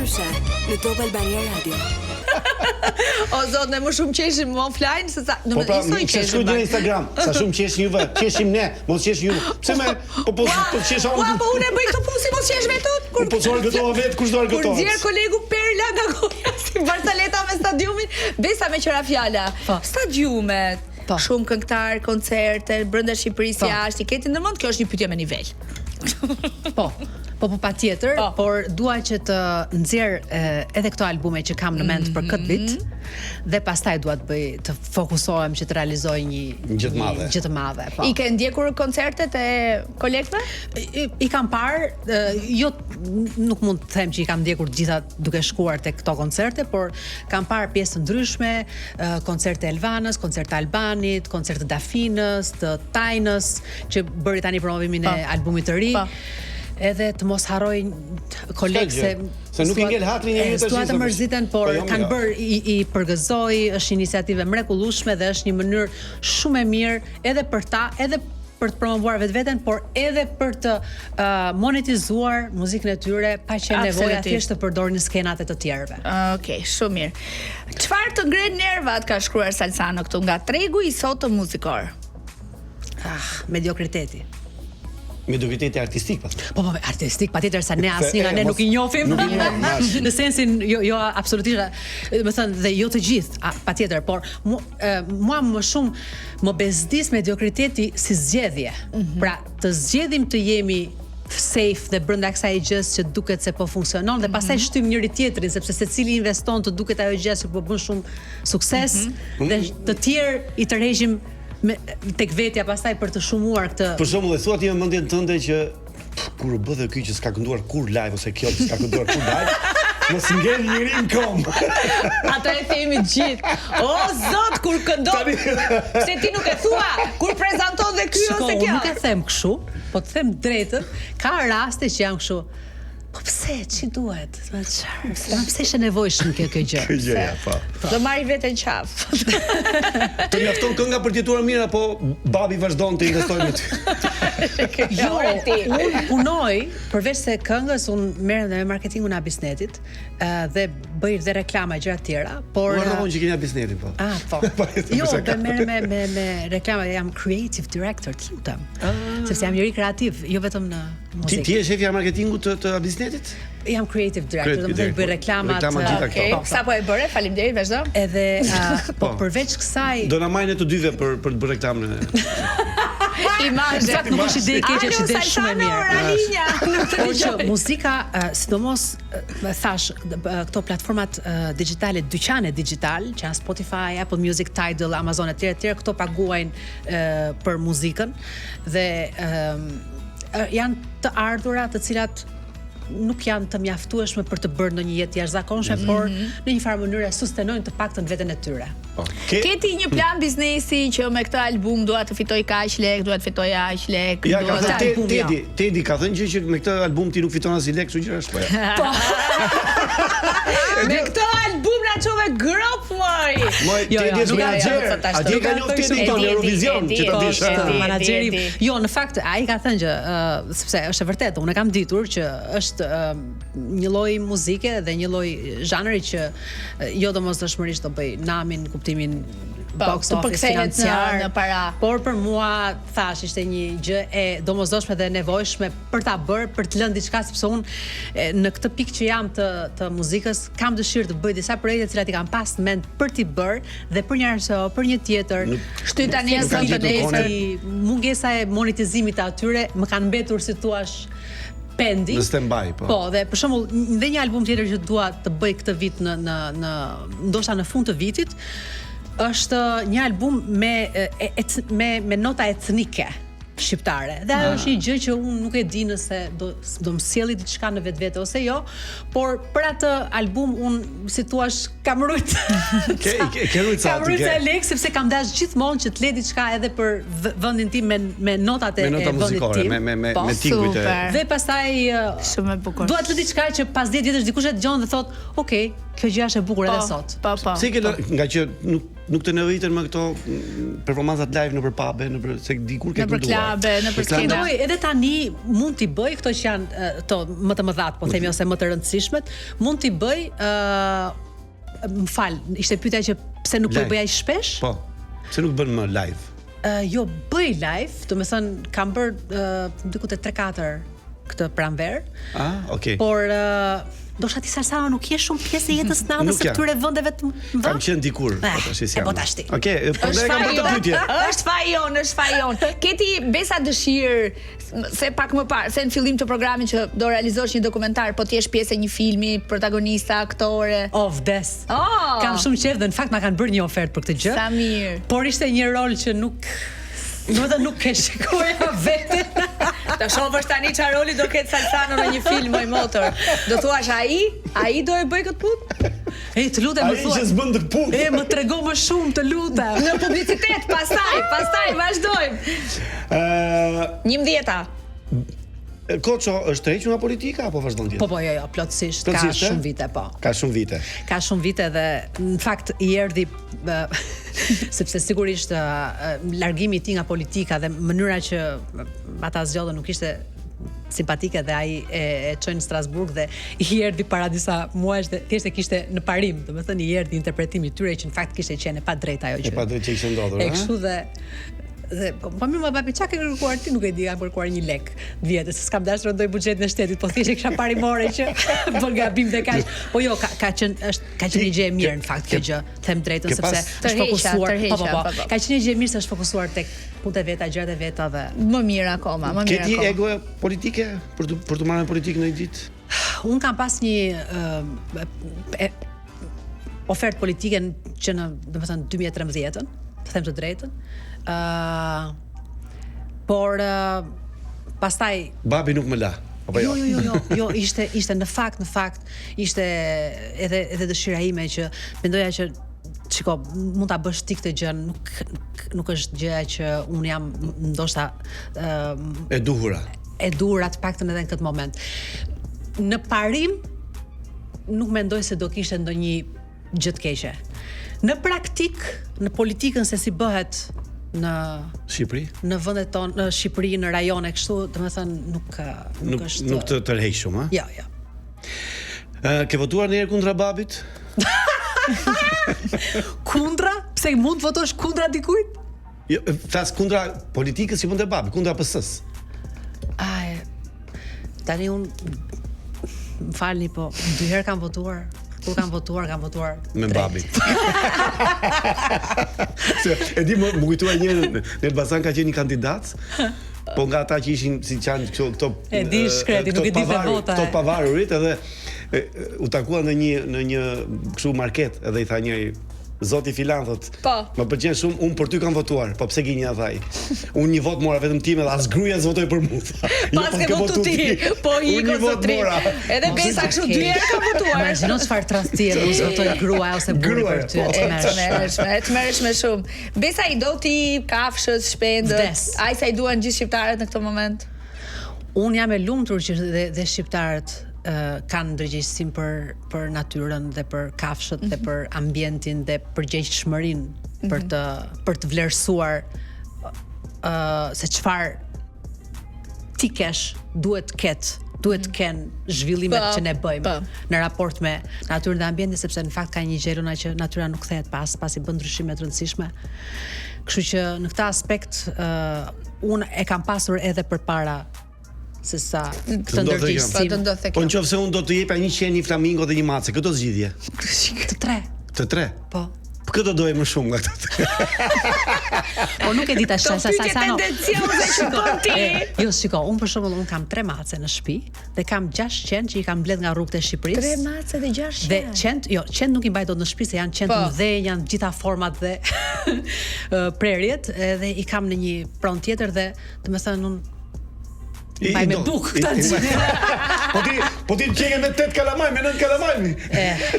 Ndryshe në Top Albania Radio. O zot, ne më shumë qeshim offline se sa, Po pra, domethënë pse qeshim. shkruaj në Instagram, sa shumë qeshin juve, qeshim ne, mos qeshin ju. Pse me po po po qesh Ua, po unë e bëj këtë punë si mos qesh vetë kur po çfarë gëtoha vet, kush do Kur argëtohet? nxjerr kolegu perla nga goja si barsaleta me stadiumin, besa me qëra fjala. Po. Stadiumet, Po. shumë këngëtar, koncerte brenda Shqipërisë Po. jashtë, i ke ti ndërmend? Kjo është një pyetje me nivel. Po. Po po patjetër, Po. por dua që të nxjerr e, edhe këto albume që kam në mend për këtë vit Mhm. dhe pastaj dua të bëj të fokusohem që të realizoj një Një gjë të madhe. Gjë të madhe, po. I ke ndjekur koncertet e kolegëve? I, i kam parë, e, jo nuk mund të them që i kam ndjekur të gjitha duke shkuar tek këto koncerte, por kam parë pjesë të ndryshme, e, koncerte Elvanës, koncerte Albanit, koncerte Dafinës, të Tajnës, që bëri tani promovimin e albumit të ri. Po. Edhe të mos harroj kolegë S'ka se gjë. Se nuk i ngel hatri njeriu tash, S'dua të se- mërziten, por Po, jo, kanë mira. bërë i, i përgëzoj, është një iniciativë e mrekullueshme dhe është një mënyrë shumë e mirë edhe për ta, edhe për të promovuar vetveten, por edhe për të uh, monetizuar muzikën e tyre pa qenë nevoja Absolutisht. thjesht të përdorin skenat e të tjerëve. Okej, shumë mirë. Çfarë të ngre nervat ka shkruar Salsano këtu nga tregu i sotëm muzikor? Ah, mediokriteti. Mediokriteti artistik pastaj. Po po, artistik patjetër se ne asnjë nga e, ne mos- nuk i njohim. nuk i njohim, as. Në sensin jo jo absolutisht, do të thënë dhe jo të gjithë, a, patjetër, por mu, e, mua më shumë më bezdis mediokriteti si zgjedhje. Mhm. Pra, të zgjedhim të jemi safe dhe brenda kësaj gjës që duket se po funksionon dhe pastaj Mhm. shtym njëri tjetrin sepse secili investon të duket ajo gjë që po bën shumë sukses Mhm. dhe të tjerë i tërheqim me tek vetja pastaj për të shumuar këtë Për shembull, e thua ti me mendjen tënde që pff, kur u bë dhe ky që s'ka kënduar kur live ose kjo që s'ka kënduar kur live, mos ngel njeri në kom. Ato e themi të gjithë. O zot, kur këndon. Pse ti nuk e thua kur prezanton dhe ky Shiko, ose unë kjo? nuk e them kështu, po të them drejtën, ka raste që jam kështu. Po pse, ç'i duhet? Ma çfarë? Pse, pse është e nevojshme kjo kjo gjë? Kjo gjëja, po. Do marri veten qaf. Të mjafton kënga për të jetuar mirë apo babi vazhdon të investojë me ty? Jo, Ore ti. unë punoj përveç se këngës, unë merrem dhe me marketingun e biznesit, ë, dhe bëj dhe reklama e gjëra të tjera, por Unë harrova që keni biznetin po. Ah, po. Po, jo, për sa dhe ka. merrem me me me reklama, jam creative director, të lutem. Sepse jam njeri kreativ, jo vetëm në Ti muzikë. ti je shefja e marketingut të të biznetit? Jam creative director, Creative domethënë bëj director. reklamat. Reklamat ë, gjitha këto. Okej, po, po. sapo e bëre, faleminderit, vazhdo. Edhe uh, po Po. përveç kësaj Do na marrin ne të dyve për për të bërë reklamën. e- Imazhe. Në fakt nuk është ide e keqe, është ide shumë e mirë. Oralinja, nuk të Por që dëgjoj. muzika, eh, sidomos eh, thash, eh, këto platformat eh, digjitale, dyqanet digital, që janë Spotify, Apple Music, Tidal, Amazon etj etj, këto paguajnë eh, për muzikën dhe ehm, eh, janë të ardhura të cilat nuk janë të mjaftueshme për të bërë ndonjë jetë jashtëzakonshme, por në një farë mënyre sustenojnë të paktën veten e tyre. Po. Ke Ke ti një plan biznesi që me këtë album dua të fitoj kaq lek, dua të fitoj aq lek, Ja, ka dua thënë të Te- album, jo. Tedi, Tedi ka thënë gjë që me këtë album ti nuk fiton asnjë lek, kështu gjëra është po. ja. Me këtë album na çove grop moj. Moj, Jo, jo, Tedi është nuk ka menaxher. jo, A di ka njoft Tedi E këto di, në e di, Eurovision e di, që ta e di, dish. e ha? di. Menaxheri. e di. Jo, në fakt ai ka thënë që ë, sepse është e vërtetë, unë e kam ditur që është ë, një lloj muzike dhe një lloj zhanri që ë, jo domosdoshmërisht do bëj namin në kuptimin Po, box të office përkthehet në- financiar në para. Por për mua thash ishte një gjë e domosdoshme dhe e nevojshme për ta bërë, për të lënë diçka sepse unë e, në këtë pikë që jam të të muzikës kam dëshirë të bëj disa projekte të cilat i kam pas në mend për t'i bërë dhe për një arsye o për një tjetër. Shty tani Nuk e kanë sot të gjetur nesër. kohën Si mungesa e monetizimit të atyre më kanë mbetur si thuash pendi. Në standby, po. Po, dhe për shembull, n- dhe një album tjetër që dua të bëj këtë vit në në në ndoshta në fund të vitit është një album me e, et, me me nota etnike shqiptare. Dhe ajo është një gjë që unë nuk e di nëse do do më sjelli diçka në vetvete ose jo, por për atë album unë si thua kam rujt. Ke- ke- ke rujt sa Kam aty, rujt ke. sa lek sepse kam dash gjithmonë që të le diçka edhe për v- vendin tim me me notat e, Me nota e vendit muzikore, tim. me me me Po. me tingujt e. Super. Dhe pastaj ë, Shumë e bukur. Dua të lë diçka që pas 10 vjetësh dikush e dëgjon dhe thot, "Ok, kjo gjë është e bukur edhe sot." Po, po. Pse ke lënë- nga që nuk nuk të nevojiten më këto mm, performancat live nëpër pube, nëpër se dikur ke Nëpër kënduar. klabe, nëpër skena. Mendoj edhe tani mund t'i bëj këto që janë ë, këto më të mëdhat, po themi ose më të rëndësishmet, mund t'i bëj ë më fal, ishte pyetja që pse nuk po i Live. bëj aq shpesh? Po. Pse nuk bën më live? Ë, jo, bëj live, do me thënë kam bërë uh, diku te 3-4 këtë pranverë. Ah, okay. Por ë, ndoshta ti Salsano nuk je shumë pjesë e jetës natës Nuk së jam. këtyre vendeve të mëdha. Kam qenë dikur, po Eh, tash si e po tashti. Okej, po Është ne kam faji bërë të pyetje. Është faji jon, është faji jon. Ke ti besa dëshirë se pak më parë, se në fillim të programit që do realizosh një dokumentar, po ti je pjesë e një filmi, protagonista, aktore. O, vdes. Oh! Kam shumë qejf dhe në fakt ma kanë bërë një ofertë për këtë gjë. Sa mirë. Por ishte një rol që nuk Do të thënë nuk e shikoja veten. Ta shohësh tani çfarë roli do ketë Salsano në një film moj motor. Do thuash ai, ai do e bëj këtë punë? Ej, të lutem më Ai thua. që s'bën të punë. E, më trego më shumë, të lutem. Në publicitet, pastaj, pastaj vazhdojmë. Ë, 11-ta. Koço është tërhequr nga politika apo vazhdon tjetër? Po po, jo, jo, plotësisht, ka Plotësisht, e? shumë vite, po. Ka shumë vite. Ka shumë vite dhe në fakt i erdhi ë, sepse sigurisht ë, ë, largimi i tij nga politika dhe mënyra që ata zgjodhën nuk ishte simpatike dhe ai e, e çoi në Strasburg dhe i erdhi para disa muajsh dhe thjesht e kishte në parim, domethënë i erdhi interpretimi i tyre që në fakt kishte qenë e padrejtë ajo gjë. E padrejtë që kishte ndodhur, E a? kështu dhe dhe po, po mirë më babi çka ke kërkuar ti nuk e di kam kërkuar një lek të vjetër se s'kam dashur të rëndoj buxhetin e shtetit po thjesht e kisha parimore që bën gabim dhe kaq po jo ka ka qenë është ka qenë një gjë e mirë në fakt kjo gjë them drejtën ke sepse pas- është Tërheqja, fokusuar po po tërheqja, po po, po. ka qenë një gjë e mirë se është fokusuar tek punët e veta gjërat e veta dhe Më mirë akoma, më Ke mirë ti akoma. ego politike për të për të marrë në politikë në një ditë? un kam pas një ë, e, ofertë politike në- që në, domethënë 2013-ën, të them të drejtën. Ë por ë, pastaj Babi nuk më la. Apo jo? Jo, jo, jo, jo, jo, ishte ishte në fakt, në fakt, ishte edhe edhe dëshira ime që mendoja që shiko, mund ta bësh ti këtë gjë, nuk nuk, nuk është gjëja që un jam ndoshta ë E duhura. e duhura të paktën edhe në këtë moment. Në parim nuk mendoj se do kishte ndonjë gjë të keqe. Në praktik, në politikën se si bëhet në Shqipëri? në vendet tonë, në Shqipëri, në rajone kështu, domethënë nuk nuk, Nuk është nuk të tërheq shumë, ha? Jo, jo. Ë, ke votuar ndonjëherë kundra babit? Kundra? Pse mund të votosh kundra dikujt? Jo, flas kundra politikës që bënte babi, kundra PS-s. Ai. Tani un më falni, po dy herë kam votuar. Kur kam votuar, kam votuar Me drejt. babin. Se e di më, më kujtua një herë në Elbasan ka qenë një kandidat, po nga ata që ishin si qanë këto këto E di, e, shkreti, këto nuk e di dhe pavarur- vota, Këto e. pavarurit edhe e, e, u takua në një në një kështu market edhe i tha njëri Zoti filan thot. Po. Më pëlqen shumë, unë për ty kam votuar. Po pse gjinia tha ai. Unë një vot mora vetëm time dhe as gruaja s'votoi për mua. tha. Jo, Pas po ke ke votu ti, po Unë iko një vot zotri. mora. Edhe Besa kështu dy herë ka votuar. Imagjino çfarë tradhtie mos votoj gruaja ose burri Gruaja, për ty, po. e E tmerrshme. të merreshme, e të merreshme shumë. Besa i do ti kafshët, shpendët, Vdes. ai sa i duan gjithë shqiptarët në këtë moment. Unë jam e lumtur që dhe, dhe shqiptarët ë, kanë ndërgjegjësim për për natyrën dhe për kafshët dhe për ambientin dhe përgjegjshmërinë për të për të vlerësuar ë se çfarë ti kesh, duhet të ketë, duhet të kenë zhvillimet Po, që ne bëjmë po. në raport me natyrën dhe ambientin sepse në fakt ka një gjë Elona që natyra nuk kthehet pas, pasi bën ndryshime të rëndësishme. Kështu që në këtë aspekt ë unë e kam pasur edhe përpara se sa këtë ndodhte kjo. Po ndërgjegjësim. të ndodhte Po kjo. nëse unë do të jepja një qen, një flamingo dhe një mace, këtë do zgjidhje. Të tre. Të tre. Po. Po këtë do doje më shumë nga këto. tre. Po nuk e di tash Këto sa sa pyetje sa no. tendencioze që bën ti. Jo, shiko, unë për shembull un kam tre mace në shtëpi dhe kam gjashtë qen që i kam mbledh nga rrugët e Shqipërisë. Tre mace dhe gjashtë Dhe qen. qent, jo, qent nuk i mbaj dot në shtëpi se janë qen të Po. mëdhenj, janë të gjitha format dhe ë, prerjet, edhe i kam në një pronë tjetër dhe domethënë unë I- mbaj i me do. bukë I- këta i- gjithë. Po ti, po ti qeke me 8 kalamaj, me 9 kalamaj. mi.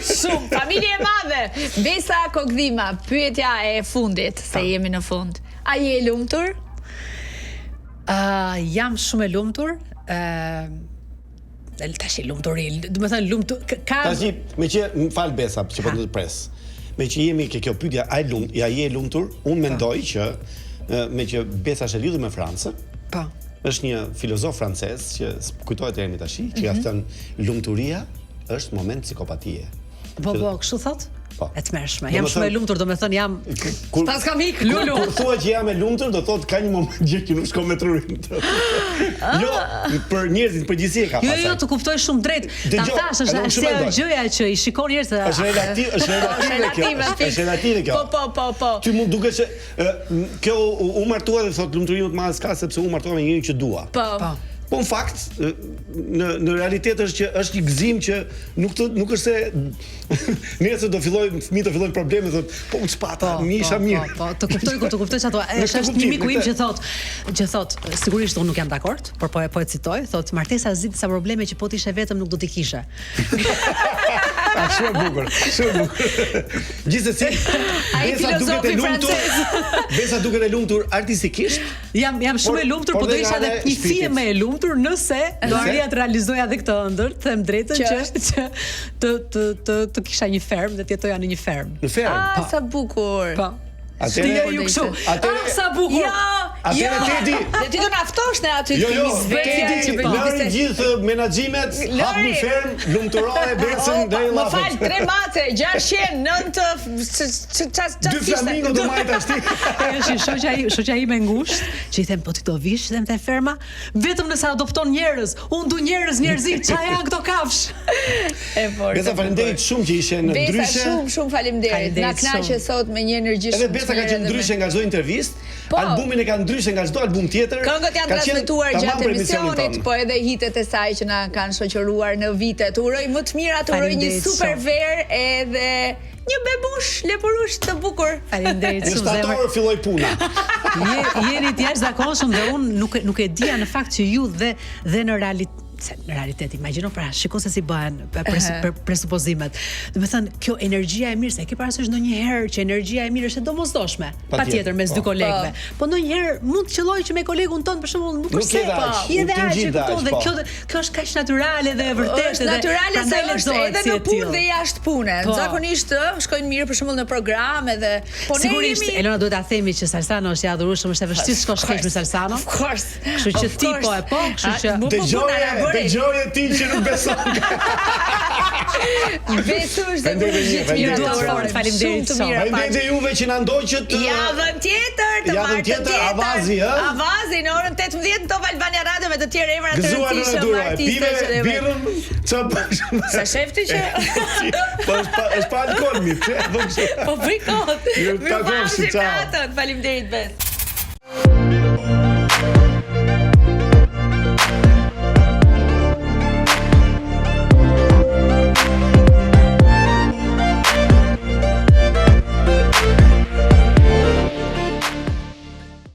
Shumë, Familje e madhe. Besa Kokdhima, pyetja e fundit, se jemi në fund. A je e lumtur? Ë, jam shumë e lumtur, ë tash i lumturi, domethënë lumtur ka Tash me që më fal Besa që po të pres. Me që jemi ke kjo pyetja, a e lum, ja je e lumtur? Unë mendoj që ë, me që Besa është e lidhur me Francën, Po. është një filozof francez që kujtohet emri tash, që ka Mhm. thënë lumturia është moment psikopatie. Po, po, kështu thot? Po. E tmerrshme. Do Jam me shumë e thënë- lumtur, domethënë jam Kur Pas kam ik, Lulu. Kur thua që jam e lumtur, do thotë ka një moment gjë që nuk shkon me trurin tënd. jo, për njerëzit në përgjithësi e ka Jo, pasaj. jo, të kuptoj shumë drejt. Ta Dëgjo, thash, është edhe unë është shumë ajo mendoj. gjëja që i shikon njerëzit. Është relativ, është relative kjo. Relative, Është relative kjo. Po, po, po, po. Ty mund duket se ë, m, kjo u, u martua dhe thot lumturinë më të madhe s'ka sepse u martua me njeriu që dua. Po. Po. Po në fakt ë, në në realitet është që është një gëzim që nuk të nuk është se nesër do fillojnë fëmijët do fillojnë probleme thot, po unë s'pata, mi isha mirë. Po, po, të kuptoj, të kuptoj çfarë thua. Në Është këtë është një kuptim, miku në im këtë- që thot, që thot, sigurisht unë nuk jam dakord, por po e po e citoj, thot martesa zgjidh disa probleme që po të ishe vetëm nuk do t'i kishe. A shumë e bukur, shumë e bukur. Gjithsesi, Ai Besa duket e filozofi lumtur. Besa duket e lumtur artistikisht. Jam jam shumë Por- e lumtur, por po do dhe isha nga edhe ana e një fije shpirtit. më e lumtur nëse do Nëse? arrija të realizoja edhe këtë ëndër, të them drejtën Që që është? që të të të të kisha një fermë dhe të jetoja në një fermë. Në fermë. Ah, sa bukur. Po. Atëherë- Ti ju kështu. Atëherë- Ah, sa bukur. Jo, Atëherë jo. Tedi- Dhe ti do na ftosh ne aty Jo, të jo, kemi zbehja Tedi, që bëjmë lëri bisedë. gjithë menaxhimet, hap një Lëri. fermë, lumturohe Besën Opa, deri Më llafet. fal, tre mace, 600, 9, ça ça Dy flamingo do marrë tash ti. Është një shoqja i shoqja ime e ngushtë që i them po ti do vish them te ferma vetëm nëse adopton njerëz. Unë du njerëz, njerëzi, ça janë këto kafshë? E fortë. Besa, faleminderit shumë që ishe në Besa, ndryshe. shumë shumë faleminderit. Na Faleminderit kënaqe shumë. sot me një energji Edhe shumë. të Besa ka mirë qenë edhe me- ndryshe nga çdo intervistë. Po. Albumin e ka ndryshe nga çdo album tjetër. Këngët janë Ka qenë transmetuar tamam gjatë për emisionin emisionit, tonë. po edhe hitet e saj që na kanë shoqëruar në vite. Të uroj më të mira, të uroj një Faleminderit super shumë. verë edhe një bebush, lepurush të bukur. Faleminderit Në shumë zemër. shtator filloi puna. Je, jeni të jashtëzakonshëm dhe unë nuk e- nuk e dija në fakt që ju dhe dhe në realitet se në realitet imagjino pra shiko se si bëhen pe- pres, pre, presupozimet. Do të thënë kjo energjia e mirë se e ke parasysh ndonjëherë që energjia e mirë është e domosdoshme, patjetër mes dy po. kolegëve. Po ndonjëherë mund të qëllojë që me kolegun tënd për shembull nuk Nuk është se je dhe aq, je nuk dhe të aq, ngjit e dhe kupton aq, dhe po. kjo kjo është kaq natyrale dhe e vërtetë Është dhe natyrale se prandaj është lexohet edhe si në e punë tillë. dhe jashtë pune. Po. Zakonisht ë, shkojnë mirë për shembull në program edhe po ne Sigurisht, jemi Elona duhet ta themi që Salsano është i adhurueshëm, është e vështirë të shkosh keq me Salsano. Of course. Kështu që Of ti course. po e po, kështu A, që- bu, bu, bu, Dëgjoje, na ra bëri. dëgjoje ti që nuk beson. Besush dhe Faleminderit më një, gjithë mira faleminderit të shumë. urojmë. Faleminderit Shumë të shumë. mira Faleminderit paç. juve që na ndoqët. Javën tjetër, të Javën martën tjetër, tjetër. Avazi, ë? Avazi në orën 18 në Top Albania Radio me të tjerë emra të Gëzuar në rëndësishëm duro, e artistësh pive dhe me- birrën, ç'a bësh? Sa shef ti që Po është pa është pa alkool mi, pse e bën kështu? po bëj kot. Ju Mirupafshim takofshim, ciao. natën. Faleminderit Bes.